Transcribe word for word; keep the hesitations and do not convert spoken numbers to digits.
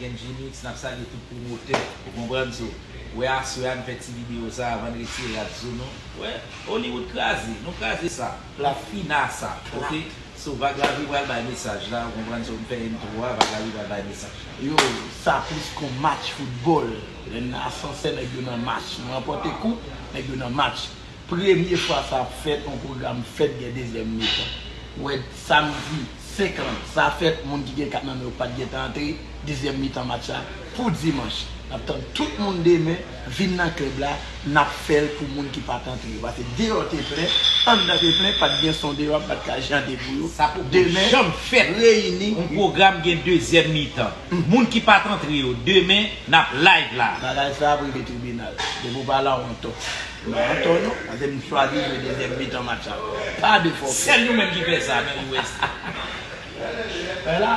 N G Mix, n ap salye tout pwomotè, ou konprann? So, wè aswè a n fè ti videyo sa avan n retire rad sou nou. Wè, Hollywood kraze, nou kraze sa. N ap fini a sa, oke? So, Vag Lavi pral bay mesaj la, ou konprann? So, m fè entwo a, Vag Lavi pral bay mesaj la. Yo, sa plis kon match foutbòl. Lè n nan asansè, nèg yo nan match. Nou ranpòte koup, nèg yo nan match. Premye fwa sa ap fèt, yon pwogram fèt gen dezyèm mitan. Ou wè, samdi senk lan, sa fèt, moun ki gen kat nan men yo pa t gentan antre, dezyèm mitan match la pou dimanch. N ap tann tout moun demen, vin nan klèb la, n ap fè l pou moun ki pa t antre yo. Paske deyò te plen, anndan te plen, pa t gen son deyò, pa t ka chante pou yo. Sa poko janm fèt. Demen, reyini. Yon pwogram gen dezyèm mitan. Moun ki pa t antre yo, demen, n ap live la. Bagay sa ap rive tribinal. Depi w pa la, w antò. Non, antò non. Paske m chwazi jwe dezyèm mitan match la. Pa de fòfè. Sèl nou menm ki fè sa nan U S A. Wè la.